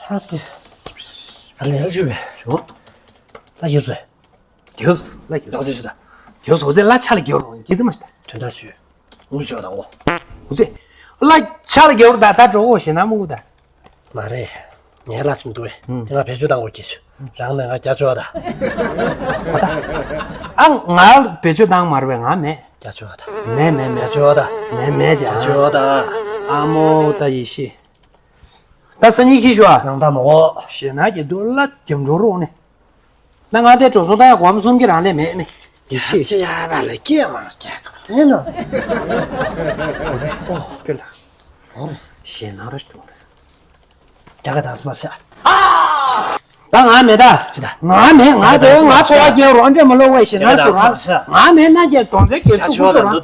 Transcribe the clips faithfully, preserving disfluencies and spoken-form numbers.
ཨ་ཏི། ཨ་ལས་ཞུ་བས་ཞུ། ལ་ཡོད་ཚོད། རྒྱབ་སུ་ལ་རྒྱབ་སུ་ཞུ་ད། རྒྱབ་སུ་འོ་ཚེ་ལ་ཆ་ལ་རྒྱབ་རོགས་ཀྱི་ཙི་མ་ཞུ་ད། དོན་དག་ཞུ། འུ་ཅོ་དང་འོ། འུ་ཚེ། ལ་ཆ་ལ་རྒྱབ་རོགས་ད་ད་འགྲོ་འོ་ཞེ་ན་མུ་གུ་ད། མ་རེད། ངའི་ལ་སིམ་འདུག་བས། ཨུམ། དེ་ང་བེད་སྤྱོད་བཏང་དགོས་ཀྱི་ཞུ། རང་ནས་ང་རྒྱ་ཆོག་ད། ཨ་ང་བེད་སྤྱོད་བཏང་མ་རེད་བས་ང་མེད། རྒྱ་ཆོག་ད། མེད་མེད་མེད། རྒྱ་ཆོག་ད། མེད་མེད་རྒྱ་ཆོག་ད། ཨ་མོ་ད་ཡེ་ཤེས། ད་སང་ཉིན་ཁྱི་ཞུ་ཨ། ནང་ད་མོ། ཞེ་ན་གྱི་འདུག་ལ་རྒྱབ་འགྲོ་རོགས་ནས། ན་ང་དེ་འགྲོ་སོང་ད་ཡ་སྒོར་མོ་སུམ་གྱི་རང་ལས་མེད་ནི། ཡེ་ཤེས། ཅི་ཡ་བ་ལ་སྐྱེ་མ་སྐྱེ་ག་དེ་ན། འོ་ཙི་ཨོ་ཀྱེ་ལ། ཨོ་རེད། ཞེ་ན་ར་ཞུ་རེད། རྒྱ་ག་དང་སུ་མ་ཤ། ད་ང་མེད་ད། ཅི་ད། ང་མེད་ང་དེ་ང་འཚོ་བ་སྐྱེལ་རོགས་འདྲེ་མ་ལོག་བས་ཞེ་ན་ར་ཞུ་རང་ང་མེད་ན་ཀྱེ་དོན་ཚེ་སྐྱེལ་ཐུབ་ཀུ་ཅོ་རང་།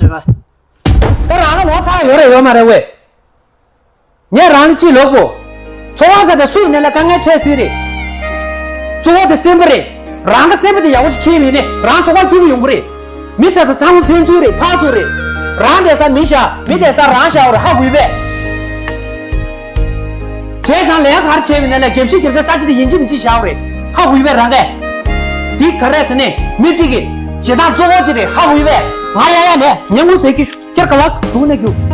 ད་རང་ལ་ངོ་ཚ་ཡོད་རེད་ཡོད་མ་རེད་བས། ངས་རང་ལ་ཅི་ལབ་དགོས། འཚོ་བ་ཟེར་དེ་སུ་ཡིན་ནའི་ལ་དཀའ་ངལ་འཕྲད་སྲིད་རེད། གཙོ་བོ་དེ་སེམས་པ་རེད། རང་གི་སེམས་པ་དེ་ཡག་པོ་ཞིག་འཁྱེར་ཡོད་ནའི་རང་འཚོ་བ་སྐྱིད་པོ་ཡོང་གི་རེད། མི་ཚེ་དང་ཚང་མ་ཕན་ཚུན་རེད་ཕར་ཚུར་རེད། རང་བསྡད་ས་མི་བཞག་མི་བསྡད་ས་རང་བཞག་པ་རེད་ཧ་གོ་ཡོད་པས། བྱས་ཙང་ལས་ཀ་ག་རེ་བྱས་ཡོད་ནའི་ལ་རྒྱབ་ཤིག་རྒྱབ་ས་ས་ཆ་དེ་ཡིན་གཅིག་མིན་གཅིག་བཞག་པ་རེད་ཧ་གོ་ཡོད་པས་རང་གས། འདི་ག་རེ་ཟེར་ནས་མི་གཅིག་གིས་བྱེད་སྟངས་གཙོ་བོ་གཅིག་རེད་ཧ་གོ་ཡོད་པས་ང་ཡ་ཡ་མེད་ཉན་ངུ་དེ་ཀྱི་ཁྱེར་ག་ལ་དྲུག་ནས་རྒྱུ།